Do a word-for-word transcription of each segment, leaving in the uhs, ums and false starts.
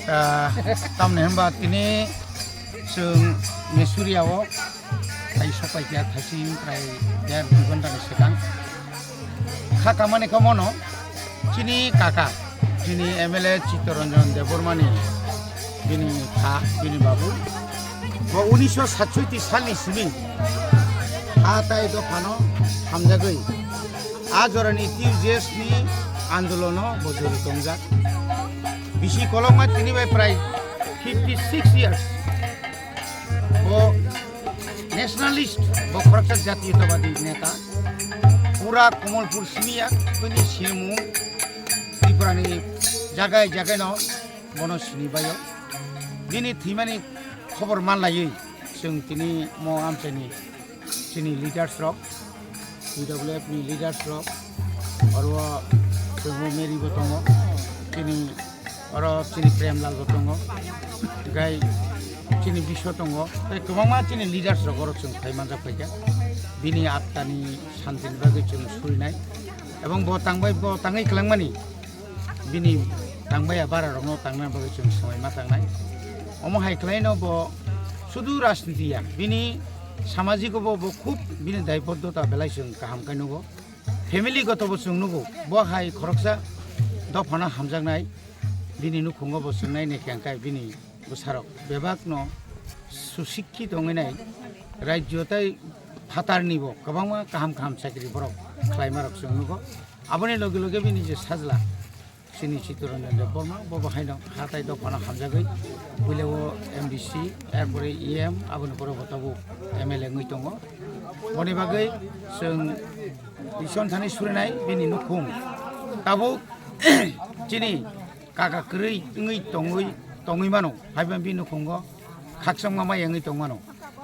Ah, tamni hwnba tini chwng Mesuriao tai sopai kha thaisi prai der dui ghonta ni swkang. Kha kamani kha mono chini kaka, chini M L A Chittaranjan Debbarmani bini kha, bini babu. Bo unisho satsoiti salni simi ha tai dophano hamjagwi a jorani T U J S ni andolono bo jori tongjak. Bisi kolokma tini bai prai fifty six years. Bo nationalist, bo khoroksa jatiyotabadi neta. Pura Kamalpur simiya, bini sinimung Tripurani jagai jagaino bono sinibaio. Bini thwimani khobor manlaiwi chwng tini mo amchaini chini leaders rok, P W F ni leaders rok, oro chwngno Mary bo tongo, chini oro chini Premlal bo tongo, gai chini Biswa tongo, tei kwbangma chini leaders rok oro chwng phai manjak phaikha. Bini attani santini bagwi chwng surinai, ebong bo tangbai, bo tangwi kwlangmani bini tangbaiya bara rokno tangna bagwi chwng swmai ma tangnai. Omo hai khlaino bo sudu rajniti ya, bini samajiko bo, bo khub bini daibodota belai chwng kaham khe nugo. Family goto bo chwng nugo, bo hai khoroksa dophano hamjaknai, bini nukhungo bo chwng nai nai khe, hwnkhe bini bwsarok bebakno susikhi tongwi nai, rajyo tei phatarni bo kwbangma kaham kaham chakri borok khlaimarok chwng nugo. Aboni loge loge bini je sajla, chini Chittaranjan Debbarma, bo bo haino hatai dophano hamjagwi, puila o M D C, erpore E M, aboni pore bo tabuk M L A wngwi tongo. Boni bagwi chwng Isor thani surinai bini nukhung tabuk chini kaka kwrwi wngwi tongwi, tongwi mano, haiphano bini nukhungo khakchangma mai wngwi tong mano,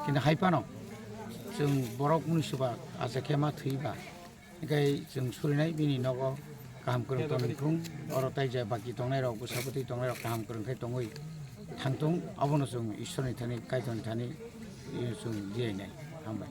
kintu haiphano chwng borok mwnwi suba acha khe ma thwiba. Hingkhe chwng surinai bini nogo kaham kwrwng tongthung, oro tei je baki tongnairok, bwsa bwtwi tongnairok kaham kwrwng khe tongwi thangthung, abono chwng Ishwarni thani, Kaitorni thani, eh, chwng jiyainai. Hambai.